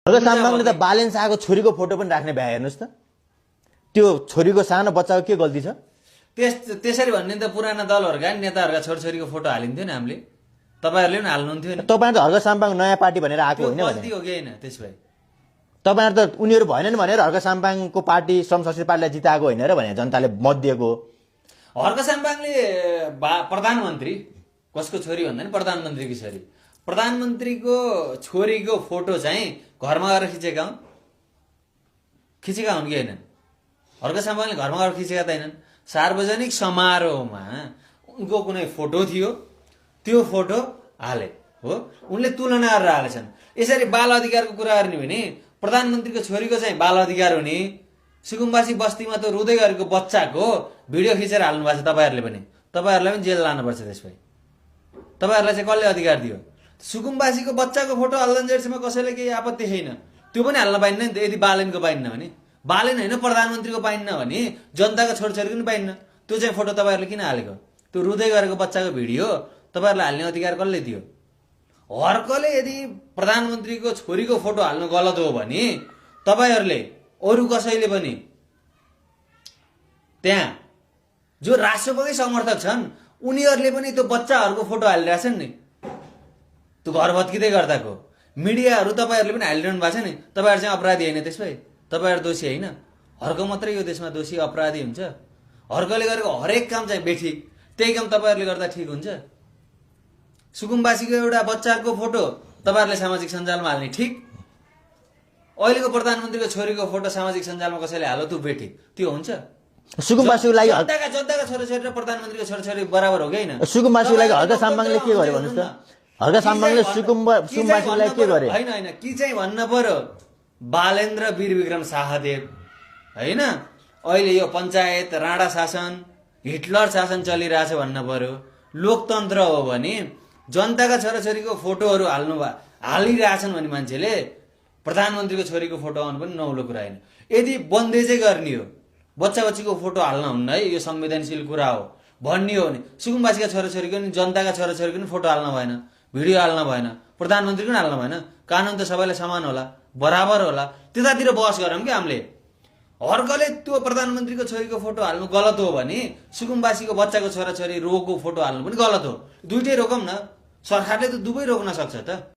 हर्क साम्बाङले त बालेन शाहको छोरीको फोटो पनि राख्ने भ्या हेर्नुहोस् त। त्यो छोरीको सानो बच्चाको के गल्ती छ? त्यसरी भन्ने त पुराना दलहरूका नेताहरूका छोरछोरीको फोटो हालिन्थ्यो नि हामीले, तपाईँहरूले पनि हाल्नुहुन्थ्यो नि। तपाईँ त हर्क साम्बाङ नयाँ पार्टी भनेर आएको होइन भने गल्ती हो कि होइन त्यस भए? तपाईँहरू त उनीहरू भएनन् भनेर हर्क साम्बाङको पार्टी श्रम संस्कृति पार्टीलाई जिताएको होइन र भने जनताले मत दिएको। हर्क साम्बाङले प्रधानमन्त्री कसको छोरी भन्दा नि प्रधानमन्त्रीकी छोरी, प्रधानमन्त्रीको छोरीको फोटो चाहिँ घरमा गएर खिचेका हुन् कि होइन? हर्क साम्बाङले घरमा गएर खिचेका त होइनन्। सार्वजनिक समारोहमा उनको कुनै फोटो थियो, त्यो फोटो हाले हो, उनले तुलना गरेर हालेछन्। यसरी बाल अधिकारको कुरा गर्ने भने प्रधानमन्त्रीको छोरीको चाहिँ बाल अधिकार हो नि। सुकुम्बासी बस्तीमा त रुँदै गरेको बच्चाको भिडियो खिचेर हाल्नु भएको छ तपाईँहरूले पनि। तपाईँहरूलाई पनि जेल लानुपर्छ त्यसपछि। तपाईँहरूलाई चाहिँ कसले अधिकार दियो? सुकुम्बासीको बच्चाको फोटो हाल्दैनसम्म कसैले केही आपत्ति छैन, त्यो पनि हाल्न पाइन्न नि त। यदि बालेनको पाइन्न भने, बालेन होइन प्रधानमन्त्रीको पाइन्न भने जनताको छोरछोरीको पनि पाइन्न। त्यो चाहिँ फोटो तपाईँहरूले किन हालेको? त्यो रुँदै गरेको बच्चाको भिडियो तपाईँहरूलाई हाल्ने अधिकार कसले दियो? हर्कले यदि प्रधानमन्त्रीको छोरीको फोटो हाल्नु गलत हो भने तपाईँहरूले अरू कसैले पनि त्यहाँ जो राष्ट्रपति समर्थक छन् उनीहरूले पनि त्यो बच्चाहरूको फोटो हालिरहेछन् नि, त्यो घर भत्किँदै गर्दाको। मिडियाहरू तपाईँहरूले पनि हालिरहनु भएको छ नि। तपाईँहरू चाहिँ अपराधी होइन त्यसमै? तपाईँहरू दोषी होइन? हर्क मात्रै यो देशमा दोषी अपराधी हुन्छ? हर्कले गरेको हरेक काम चाहिँ बेठिक, त्यही काम तपाईँहरूले गर्दा ठिक हुन्छ? सुकुम्बासीको एउटा बच्चाको फोटो तपाईँहरूले सामाजिक सञ्जालमा हाल्ने ठिक, अहिलेको प्रधानमन्त्रीको छोरीको फोटो सामाजिक सञ्जालमा कसैले हाल्यो त्यो बेठिक, त्यो हुन्छ? सुकुम्बासीको लागि जनताका छोराछोरी र प्रधानमन्त्रीको छोराछोरी बराबर हो कि होइन? सुकुम्बासीको लागि हर्क साम्बाङले के गर्यो भन्नुहोस् त? हर्क साम्बाङले सुकुम्बासीलाई के गर्यो? होइन कि चाहिँ भन्न पर्यो बालेन्द्र वीर विक्रम शाहदेव होइन, अहिले यो पञ्चायत राणा शासन हिटलर शासन चलिरहेछ भन्न पर्यो। लोकतन्त्र हो भने जनताका छोराछोरीको फोटोहरू हालिरहेछन् भने मान्छेले प्रधानमन्त्रीको छोरीको फोटो आउनु पनि नौलो कुरा होइन। यदि बन्देजै गर्ने हो, बच्चा बच्चीको फोटो हाल्न हुन्न है, यो संवेदनशील कुरा हो भन्ने हो भने सुकुम्बासीका छोराछोरीको नि जनताका छोराछोरीको नि फोटो हाल्न भएन, भिडियो हाल्न भएन, प्रधानमन्त्रीको पनि हाल्न भएन। कानुन त सबैलाई समान होला, बराबर होला, त्यतातिर बहस गरौँ कि हामीले। हर्कले त्यो प्रधानमन्त्रीको छोरीको फोटो हाल्नु गलत हो भने सुकुम्बासीको बच्चाको छोराछोरी रोगको फोटो हाल्नु पनि गलत हो। दुइटै रोकौँ न, सरकारले त दुवै रोक्न सक्छ त।